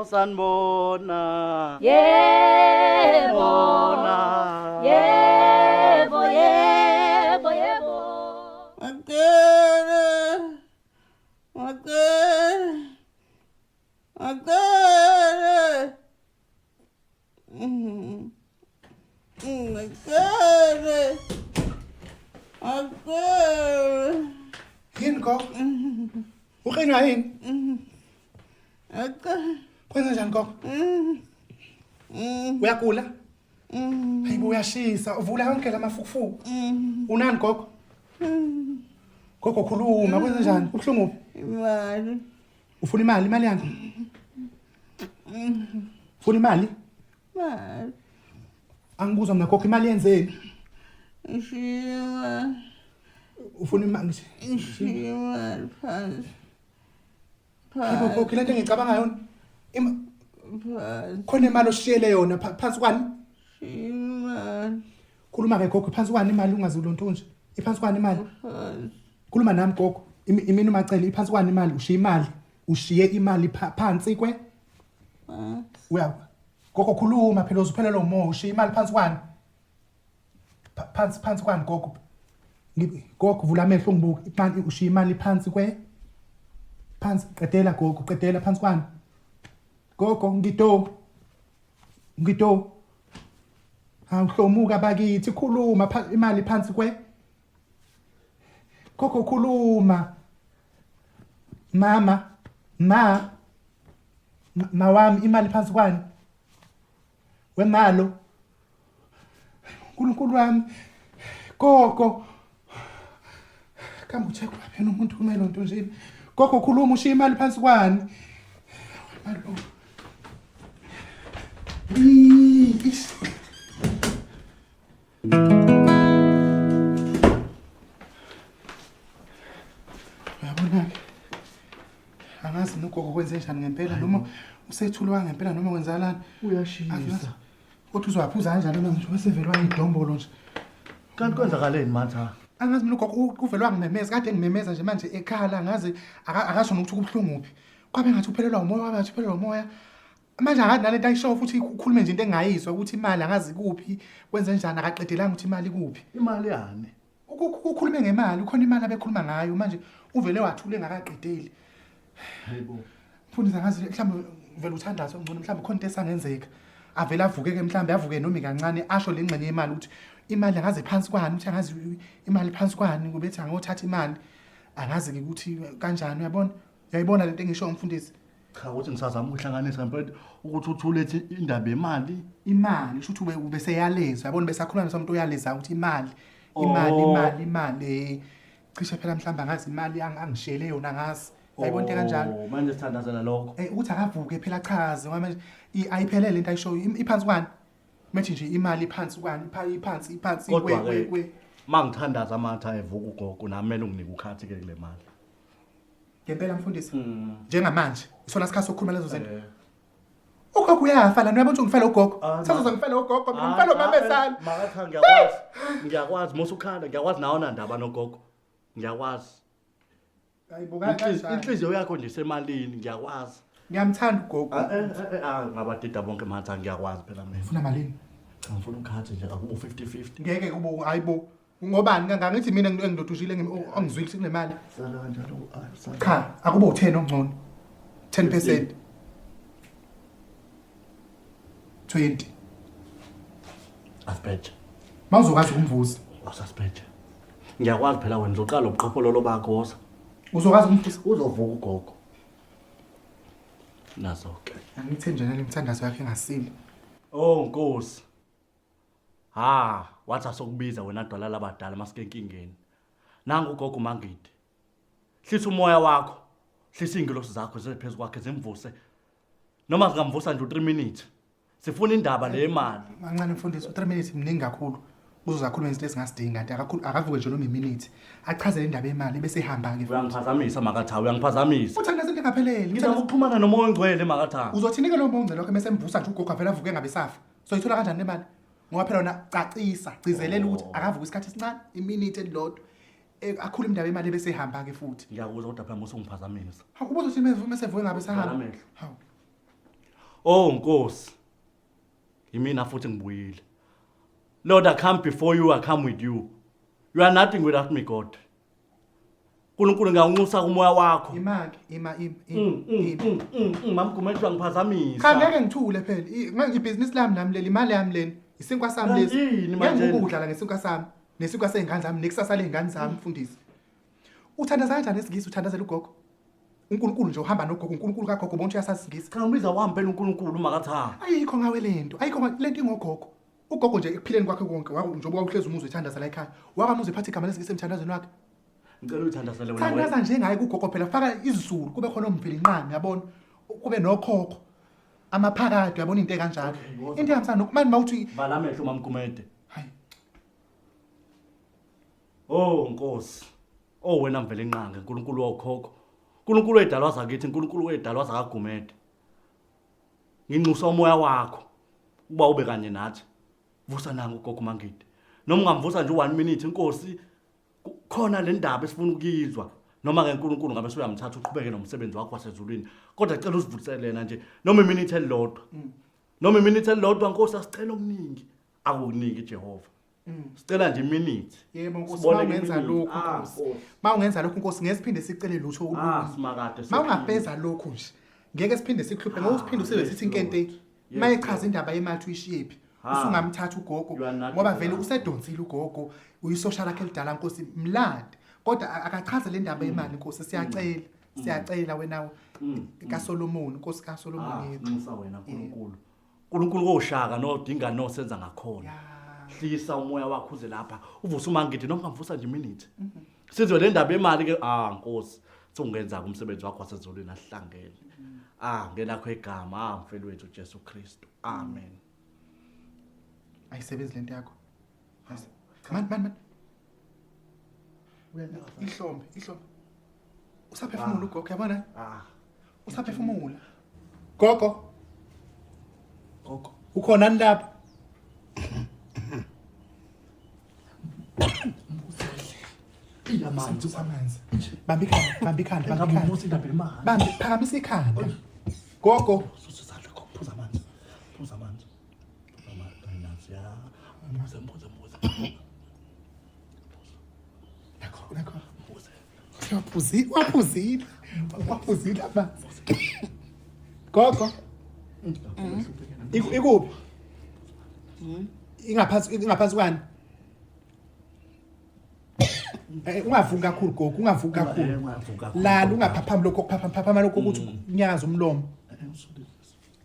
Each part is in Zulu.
Osanibona. Yebo. Bona. Yebo, yebo, yebo. Macele, Macele, Macele. Macele, Macele, Yini gogo? Uqinwa yini? Macele. Kwenze njani gogo? Uyagula? Hayibo uyashisa, uvula yonke lamafukufuku. Unani gogo? Gogo khuluma, kwenze njani? Ubuhlungu kuphi? Imali, Ufuna imali, imali yani? Ufuna imali? imali, Angibuzwa mina gogo imali yenzeni? ngishiye imali, Ufuna imali? ngishiye imali phansi, Hayibo phansi, gogo lento engicabanga yona. Phansi, Khona imali oshiyele yona phansi kwani? ngishiye imali Khuluma ke gogo, phansi kwani imali ungazulonto nje? Iphansi kwani imali? phansi. Khuluma nami gogo. Imini uMacele iphansi kwani imali? Ushiye imali. Ushiye imali phansi kwe? Uya gogo khuluma phela uzuphelelwa umoya, ushiye imali phansi kwani? Phansi kwani gogo? Gogo vula amehlo ungibuke. Imali ushiye imali phansi kwe? Phansi qedela gogo, qedela phansi kwani? Gogo ngido. Ngido. Awuhlomuka bakithi khuluma imali phansi kwe? Gogo khuluma. Mama, ma mawami imali phansi kwani? Wemalo. uNkulunkulu wami. Gogo. Kambe ucheck phela umuntu kumele nto nje. Gogo khuluma ushiya imali phansi kwani? Malo. Ish. Uyabona-ke angazi nogogo kwenze njani ngempela noma usethulwa ngempela noma kwenzakalani. Uyashisa. Kodwa uzowaphuza kanjani uma ngisho sevelwa idombolo nje. Kanti kwenzakaleni Matha? Angazi mina ugogo uvelwa ngimemeza, kade ngimemeza nje manje ekhala angazi akasho nokuthi kubuhlungu kuphi. Kwabe ngathi uphelelwa umoya, kwabe ngathi uphelelwa umoya. Manje akazi nalento ayishoyo futhi ukhulume nje into engayizwa ukuthi imali angazi kuphi, kwenze njani akaqedelanga ukuthi imali kuphi. Imali yani? Ukhulume ngemali, ukhona imali abekhuluma ngayo manje uvele wathule engakaqedeli. Hayibo. Mfundisi angazi mhlawumbe vele uthandazo ongcono mhlawumbe khona into esangenzeka. Avele avuke ke mhlawumbe avuke noma kancane asho le ngxenye yemali ukuthi imali angaze phansi kwani, ukuthi angazi imali phansi kwani kubethi angothatha imali. Angazi ke ukuthi kanjani uyabona? Uyayibona lento engisho umfundisi? Cha ukuthi ngisazama ukuhlanganisa ngempela ukuthi uthule ethi indaba yemali. Imali usho ukuthi ube seyalezwa yabona besakhuluma nomuntu oyaleza ukuthi imali imali imali imali cishe phela mhlawumbe angazi imali angishiyele yona angazi. Uyayibona into kanjalo? Oh, manje sithandazela lokho. Ukuthi akavuke phela achaze ngoba manje ayiphelele into ayishoyo iphansi kwani? Methi nje imali iphansi kwani? Iphansi iphansi kwe kwe kwe. Mangithandaza amatha evuka ugogo nami kumele unginike ukhathi ke kule mali. Ngempela mfundisi. Njengamanje isona sikhathi sokukhuluma lezo zinto. Ugogo uyafa lana uyabona ukuthi ungifela ugogo. Sazoze ngifele ugogo mina ngifela umama esana. Makatha ngiyakwazi. Ngiyakwazi mosukhala ngiyakwazi nawe nandaba nogogo. Ngiyakwazi. Hayibo kanjani? Inhliziyo yakho nje semalini ngiyakwazi. Ngiyamthanda ugogo. Ngabadida bonke mhatha ngiyakwazi phela mina. Ufuna malini? Cha ngifuna ukhathi nje akubo 50-50. Ngeke kubo hayibo. Ngobani kangaka ngithi mina engidoduzile angizwile ukuthi kunemali. Sala kanjalo sala. Cha akubo 10 ongcono. 10%. 20. Asibheje. Mawuzokwazi ukumvusa. Awusasibheje. Ngiyakwazi phela wena uzoqala ubuqhophololo bakho woza. Uzokwazi ukumvusa? Uzovuka ugogo. Nazo ke. Angithe nje nale mthandazo yakhe engasile. Oh Nkosi. Ha, wathi asokubiza wena dwala labadala masike enkingeni. Nangu ugogo Mangidi. Hlisa umoya wakho. Hlisa ingilosi zakho ziphezulu kwakhe zimvuse. Noma singamvusa nje u3 minutes. Sifuna indaba le imali. Mancane mfundisi u3 minutes mningi kakhulu. Uzozakhuluma izinto esingasidingi kanti akakhulu akavuke nje noma iminute. Achazele indaba yemali bese ehamba ke. Uyangiphazamisa makatha, uyangiphazamisa. Uthanda izinto engapheleli. Ngizama ukuxhumana nomoya ongcwele makatha. Uzothini ke lo moya ongcwele wakhe bese emvusa nje ugogo avela avuke ngabe safa. Soyithola kanjani le mali? Ngoba phela wona cacisa, gcizelela ukuthi akavuke isikhathi esincane, iminute elilodwa. Akhulume indaba yemali bese ehamba ke futhi. Ngiyakuzwa kodwa phela musu ungiphazamisa. Hawu ubuzothi mese evuke ngabe sahamba. Amehlo. Hawu. Oh Nkosi. Yimina futhi ngibuyile. Lord, I come before you, I come with you. You are nothing without me, God. uNkulunkulu ngiyawunxusa kumoya wakho. Imake, ima ima Mm, mm, ima. Mamgumede uyangiphazamisa. Cha ngeke ngithule phela. Ibhizinisi lami nami leli, imali yami leni. Isinkwa sami lesi. Yini Ngeke manje? ngikudlala ngesinkwa sami. Nesinkwa sey'ngane zami, nekusasa ley'ngane zami mfundisi. Uthandaza kanjani esiNgisi uthandazela ugogo? uNkulunkulu nje uhamba nogogo, uNkulunkulu kagogo bonke uyasazi isiNgisi. Cha ngibiza wami phela uNkulunkulu makathanga. Ayikho ngawe lento, ayikho lento ingogogo. Ugogo nje ekuphileni kwakhe konke, njengoba wawuhlezi umuzwe ethandaza la ekhaya, wakamuzwe ephatha igama lesiNgisi emthandazweni wakhe. Ngicela uyithandazele wena. Thandaza njengaye kugogo phela, faka isiZulu kube khona omvelinqangi yabona, kube nokhokho. Amaphakade uyabona into ekanjalo. Into ehambisana nokho manje mawuthi Vala amehlo mamgumede. Hayi. Oh Nkosi. Oh wena mvelinqangi uNkulunkulu wokhokho. uNkulunkulu wedalwa zakithi, uNkulunkulu wedalwa zakaGumede. Nginxusa umoya wakho ukuba ube kanye nathi. Vusa nangu ugogo Mangidi. Noma ungamvusa nje 1 minute inkosi khona le ndaba esifuna ukuyizwa. Noma ke uNkulunkulu ngabe usuyamthatha uqhubeke nomsebenzi wakho wasezulwini. Kodwa cela usivusele yena nje noma iminute elilodwa. Noma iminute elilodwa Nkosi asicela okuningi. Akukuniki Jehova. Sicela nje iminute. Yebo Nkosi, Siboleke mawungenza iminute. lokhu Nkosi. Nkosi. Mawungenza lokhu Nkosi, ngeke siphinde sicele lutho olunye. Simakade. Mawungafeza lokhu nje, ngeke siphinde sikuhluphe ngoba usiphinde usibe sithi inkente. Lord. Yes, Mayechaza Lord. indaba yemali uyishiyephi. Usungamthatha ugogo You are not ngoba vele wrong. usedonsile ugogo, uyisosha lakhe elidala Nkosi mlande. Kodwa akachaze le ndaba yemali Nkosi, siyacela. Siyacela wena kaSolomon, Nkosi kaSolomon yethu. Nxusa wena uNkulunkulu. uNkulunkulu koshaka nodinga nosenza ngakhona. Hlisa umoya wakho uze lapha. Uvuse uMangidi noma ungamvusa nje iminute. Sizwe le ndaba yemali ke Nkosi. Sungenza umsebenzi wakho wasezulwini ahlangene. Ngelakho igama, mfeli wethu Jesu Kristu. Amen. Ayisebenzi lento yakho. Man man man. Ihlombe, ihlombe. Usaphefumula ugogo, yabona? Usaphefumula. Gogo. Gogo, ukhona ni lapha? Amanzi. Amanzi. Bamba ikhanda, bamba ikhanda, bamba ikhanda. Ngabe indaba yemali. Bamba, phakamisa ikhanda. Gogo. Susa isandla gogo, phuza amanzi. Phuza amanzi. Phuza amanzi. Nansi ya. Phuza, phuza, phuza. Nakho, nakho. Waphuzile, waphuzile. Waphuzile amanzi. Gogo. Ikuphi? Ingaphansi, ingaphansi kwani? Ungavuki kakhulu gogo, ungavuki kakhulu. Ungavuki kakhulu. Lala ungaphaphami lokho okuphaphama lokho ukuthi unyaza umlomo.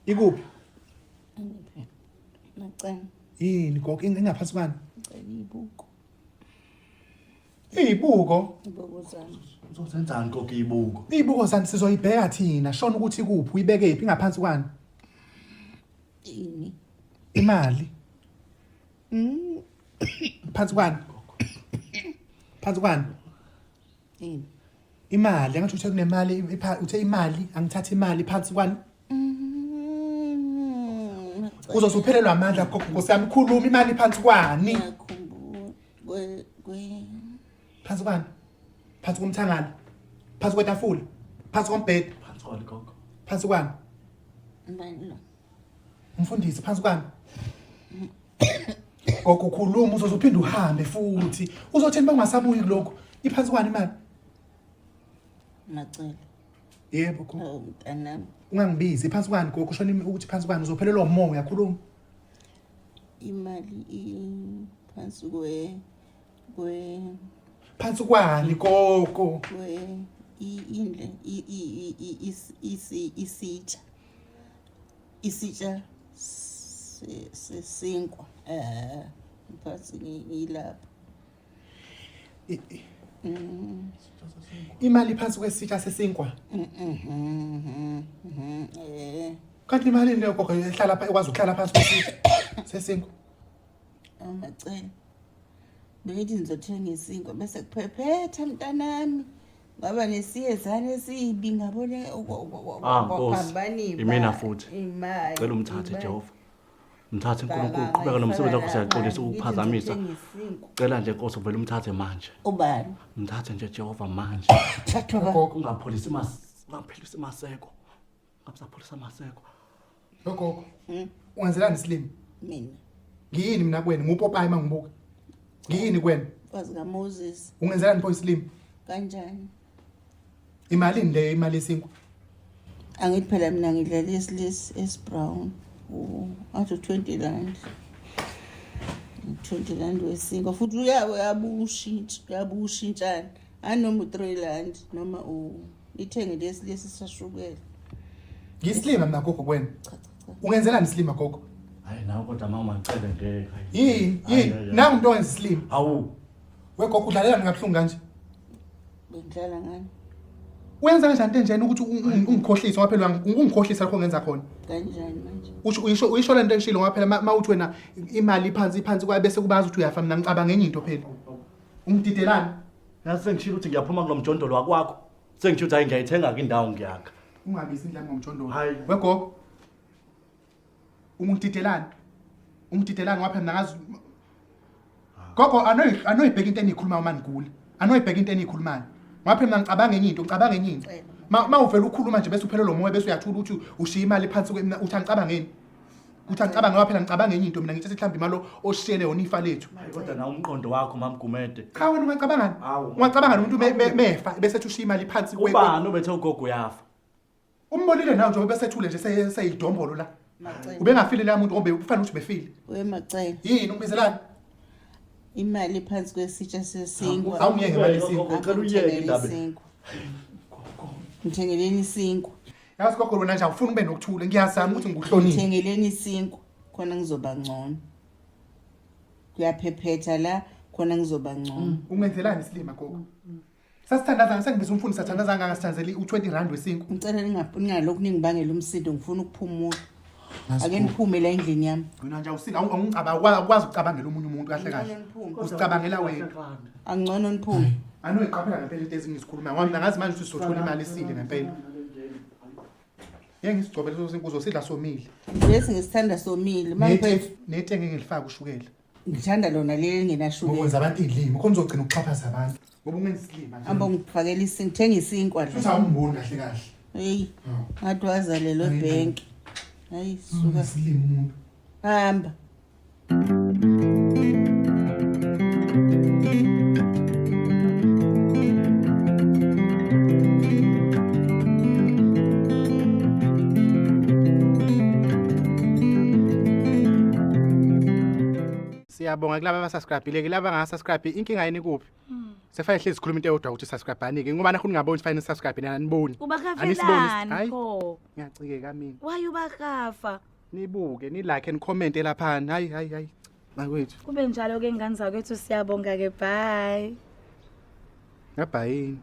Ikuphi? Ngicela. Yini gogo, ingaphansi kwani? Ngicela ibuko. Ibuko. Ibuko zami. Uzozenzani gogo ibuko? Ibuko zami sizoyibheka thina, shona ukuthi ikuphi, uyibeke phi, ingaphansi kwani? Ini. Imali. Phansi kwani? Phansi kwani? Ini. Imali, angathi uthe kunemali, uthe imali, angithatha imali phansi kwani? Uzoze uphelelwe amandla gogo, Nkosi yami, khuluma imali phansi kwani? Ngiyakhumbula kwe Phansi kwani? Phansi komthangala. Phansi kwetafula. Phansi kombhede. Phansi kwani gogo? Phansi kwani? Mbani lo? Umfundisi phansi kwani? Gogo khuluma uzoze uphinde uhambe futhi. Uzothini bangasabuyi kulokho? Iphansi kwani imali? Macele. Yebo gogo. Oh mntanami. Ungangibizi iphansi kwani gogo, shona ukuthi phansi kwani uzophelelwa umoya uyakhuluma. Imali iphansi kwe phansi kwani gogo? Kwe indle isitsha. Isitsha sesinkwa. Phansi ngilapha. Imali phansi kwesitsha sesinkwa. Kanti imali leyo gogo ehlala pha ekwazi ukuhlala phansi kwesitsha sesinkwa. Angacela. Bengithi ngizothenga isinkwa bese kuphephetha mntanami. Ngaba nesiyezane esibi ngabona Nkosi, imina futhi. Cela umthathe Jehova. Mthathe uNkulunkulu, qhubeka nomsebenzi wakho, siyaxolisa ukukuphazamisa. Cela nje Nkosi uvele umthathe manje. Ubani? Mthathe nje Jehova manje. Thathwa ba. Ungapholisi mas, ungaphelisi maseko. Ungapholisi maseko. Gogo. Ungenzelani isilima? Mina. Ngiyini mina kuwena? Ngupopayi mangibuka. Ngiyini kuwena? Mfazi kaMoses. Ungenzelani pho isilima? Kanjani? Imalini le imali yesinkwa? Angithi phela mina ngidla lesi lesi esibrown. Athi 20 rand. 20 rand wesinkwa futhi uyabushintshi uyabushintshana. Anoma u3 rand noma u ithenge lesi lesi sashukela. Ngiyisilima mina gogo kuwena. Cha cha cha. Ungenzelani isilima gogo? Hayi nawe kodwa mama ngicele ngeke. Yini? Hayi, Yini? hayi, hayi. Nangu umuntu owenza isilima. Hawu. Wegogo udlalelani kabuhlungu kanje? Bengidlala ngani? Uyenza kanjani into enjena ukuthi ungikhohlise ngoba phela ungikhohlisa lokho ongenza khona. Kanjani manje? Usho uyisho uyisho lento engishilo ngoba phela mawuthi wena imali iphansi iphansi kwaye bese kubazi ukuthi uyafa mina ngicabanga enye into phela. Ungididelani? Yazi sengishilo ukuthi ngiyaphuma kulo mjondolo wakwakho. Sengishilo ukuthi hayi ngiyayithenga-ke indawo ngiyakha. Ungabizi indlu yami ngomjondolo. Hayi. Wegogo. Ungididelani? Ungididelani ngoba phela mina ngazi Gogo anoyibheka into eniyikhulumayo uma nigula. Anoyibheka into eniyikhulumayo. Ngoba phela mina ngicabanga enye into, ngicabanga enye into. Ma uvela ukhuluma nje bese uphelelwa umoya bese uyathula ukuthi ushiya imali phansi mina uthi angicabangeni. Uthi angicabange ngoba phela ngicabanga enye into mina ngithi mhlawumbe imali oshiyele yona ifa lethu. Hayi kodwa nawe umqondo wakho mamgumede. Cha wena ungacabangani? Hawu. Ungacabangani umuntu mefa bese ethi ushiya imali phansi kwe Ubani obethe ugogo uyafa? Umbonile nawe njengoba besethule nje seyidombolo la. Macele. Ubengafile la muntu ngoba kufanele ukuthi befile. Wemacele. Yini ungibizelani? Imali phansi kwesitsha sesinkwa. Awungiyeke imali yesinkwa. Gogo, ngicela uyeke indaba. Isinkwa. Ngithengeleni isinkwa. Yazi gogo wena nje awufuni ube nokuthula. Ngiyazama ukuthi ngikuhloniphe. Ngithengeleni isinkwa khona ngizoba ngcono. Kuyaphephetha la khona ngizoba ngcono. Ungenzelani isilima gogo? Sasithandaza sengibiza umfundisi sathandaza ngangasithanzeli u20 rand wesinkwa. Ngicela ningalokhu ningibangela umsindo ngifuna ukuphumula. Ake niphume la endlini yami. Wena nje awusile awungicabanga awukwazi ukucabangela omunye umuntu kahle kahle. Ngcono niphume. Usicabangela wena. Angcono niphume. Anoyiqaphela ngempela into ezingizikhulumayo ngoba mina ngazi manje ukuthi sizothola imali esile ngempela. Ngeke ngisigcobe leso sinkwa uzosidla somile. Lesi ngisithanda somile. Mangiphethe Nete ngeke ngilifake ushukela. ngithanda lona leli lingenashukela. Ngokwenza abantu izilima, khona uzogcina ukuxhaphaza abantu. Ngoba ungenza isilima nje. Hamba ngifakela isinkwa, thenga isinkwa la. Futhi awungiboni kahle kahle. Hey, ngathi wazalelwa ebhenki. Hayi suka. Isilima umuntu. Hamba. Siyabonga kulaba abasubscribe-ile kulaba abangasubscribe inkinga yini kuphi? Sefanele hlezi sikhuluma into eyodwa ukuthi subscribe anike ngoba nakho ningaboni fanele subscribe nina aniboni. Anisiboni, Ubakafelani hayi. pho? Ngiyacikeka mina. Why ubakafa? Nibuke ni like and comment laphana. Hayi hayi hayi. Bakwethu. Kube njalo ke ngane zakwethu siyabonga ke bye. Ngabhayini.